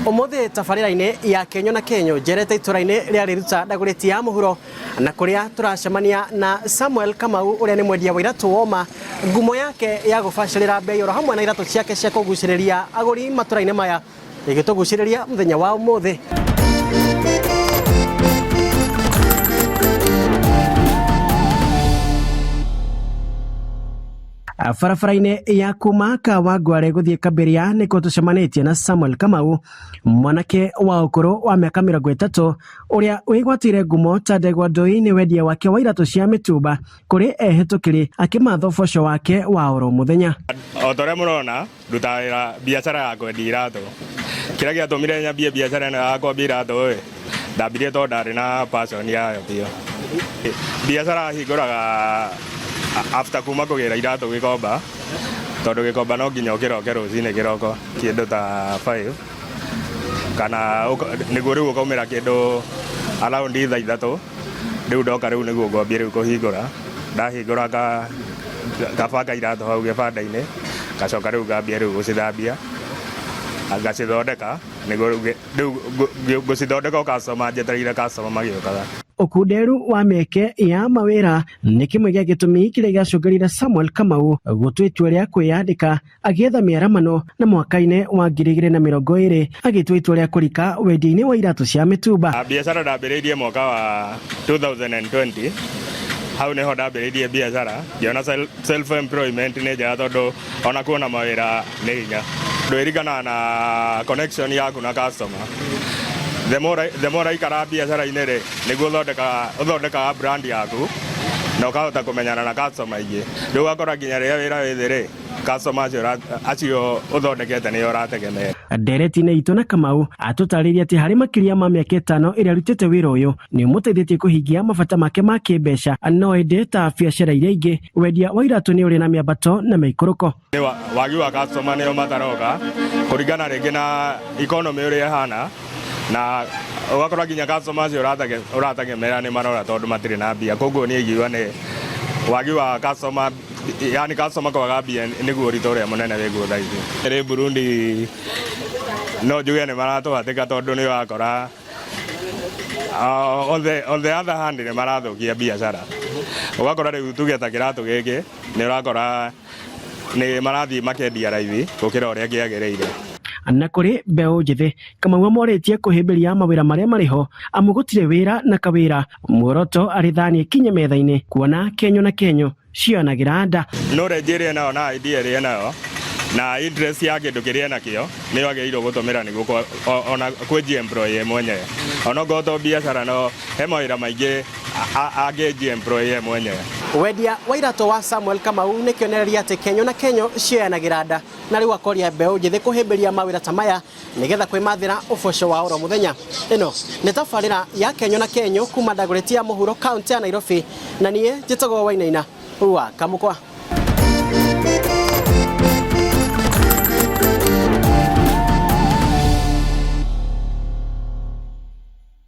Umuthi tabarĩra-inĩ ya Kenyo na Kenyo njerete itũra-inĩ rĩa Riruta Ndagũrĩti ya mũhuro na kũrĩa tũracemania na Samuel Kamau ũrĩa nĩ mwendia wa iratũ woma ngumo yake ya gũbacĩrĩra mbei oro hamwe na iratũ ciake cia kũgucĩrĩria agũri matũra-inĩ maya ĩgĩtũgucĩrĩria mũthenya wa ũmũthĩ. Barabara-inĩ ya kuma Kawangware gũthiĩ Kabiria nĩkuo tũcemanĩtie na Samuel Kamau, mwanake wa ũkũrũ wa mĩaka 30 ũrĩa wĩgwatĩire ngumo ta ndegwa ndũi nĩ wendia wake wa iratũ cia mĩtumba kũrĩ ehĩtũkĩri akĩmatha ũboco wake wa oro mũthenya. O ta ũrĩa mũrona ndutaga wĩra biacara ya kwendia iratũ. Kĩrĩa gĩatũmire nyambie biacara ĩno ya kwendia iratũ ĩ, ndambirie tondũ ndarĩ na passion yayo biũ. Biacara hingũraga after kuma kũgĩra iratũ Gĩkomba, tondũ Gĩkomba no nginya ũkĩroke rũcinĩ kĩroko kĩndũ ta 5 kana nĩguo rĩu ũkaumĩra kĩndũ around thaa 3, rĩu ndoka rĩu nĩguo ngwambia rĩu kũhingũra, ndahingũra ngabanga iratũ hau gĩbanda-inĩ, ngacoka rĩu ngambia rĩu gũcithambia, ngacithondeka nĩguo rĩu ngũcithondeka o customer njetereire customer magĩũkaga. Ũkunderu wa mĩeke ya mawĩra nĩ kĩmwe gĩa gĩtũmi kĩrĩa gĩacũngĩrĩire Samuel Kamau gũtua itua rĩa kwĩyandĩka agĩetha mĩaramano na mwaka-inĩ wa 2020 agĩtua itua rĩa kũrika wendia-inĩ wa iratũ cia mĩtumba. Biacara ndambĩrĩirie mwaka wa 2020, hau nĩho ndambĩrĩirie biacara ngĩona self employment nĩ njega tondũ ona kuona mawĩra nĩ hinya. Ndwĩringanaga na connection yaku na customer. The more the more ũraikara biacara-inĩ rĩ, nĩguo ũthondekaga brand yaku na ũkahota kũmenyana na customer aingĩ. Rĩu ũgakora nginya rĩrĩa wĩra wĩ thĩ rĩ, customer acio ũthondekete nĩo ũrategemea. Ndereti-inĩ itũ na Kamau atũtarĩirie atĩ harĩ makĩria ma mĩaka 5 ĩrĩa arutĩte wĩra ũyũ nĩ ũmũteithĩtie kũhingia mabata make ma kĩmbeca, no ĩndĩ ta biacara iria ingĩ wendia wa iratũ nĩ ũrĩ na mĩambato na mĩikũrũko. Nĩ wagi wa customer nĩo mataroka kũringana rĩngĩ na economy ũrĩa ĩhana, na ũgakora nginya customer acio ũrategemera nĩ marora tondũ matirĩ na mbia, koguo niĩ ingiuga nĩ wagi wa customer, yani customer kwaga mbia nĩguo ũritũ ũrĩa mũnene wĩguo thaa ici. Rĩ Burundi no njuge nĩ maratũhatĩka tondũ nĩ ũrakora on the other hand nĩ marathũkia biacara, ũgakora rĩu tuge ta kĩratũ gĩkĩ nĩ ũrakora nĩ marathiĩ makendia raithi gũkĩra ũrĩa kĩagĩrĩire. Na kũrĩ mbeũ njĩthĩ Kamau amorĩtie kũhĩmbĩria mawĩra marĩa marĩ ho amu gũtirĩ wĩra na kawĩra, muoroto arĩ thani ĩkinye metha-inĩ kuona kenyo na kenyo cionagĩra nda. Knowledge ĩrĩa enayo na idea ĩrĩa enayo na interest ya kĩndũ kĩrĩa enakĩo nĩyo agĩrĩirwo gũtũmĩra nĩguo ona kwĩji employ ye mwenyewe, onokorwo to biacara no he mawĩra maingĩ angĩji employ ye mwenyewe. Wendia wa iratũ wa Samuel Kamau nĩ kĩonereria atĩ kenyo na kenyo cioyanagĩra nda, na rĩu akoria mbeũ njĩthĩ kũhĩmbĩria mawĩra ta maya nĩgetha kwĩmathĩra ũboco wa oro mũthenya. Ĩno nĩ tabarĩra ya Kenyo na Kenyo kuma Ndagũrĩti ya mũhuro kaunti ya Nairobi, na niĩ njĩtagwo Wainaina wa Kamũkwa.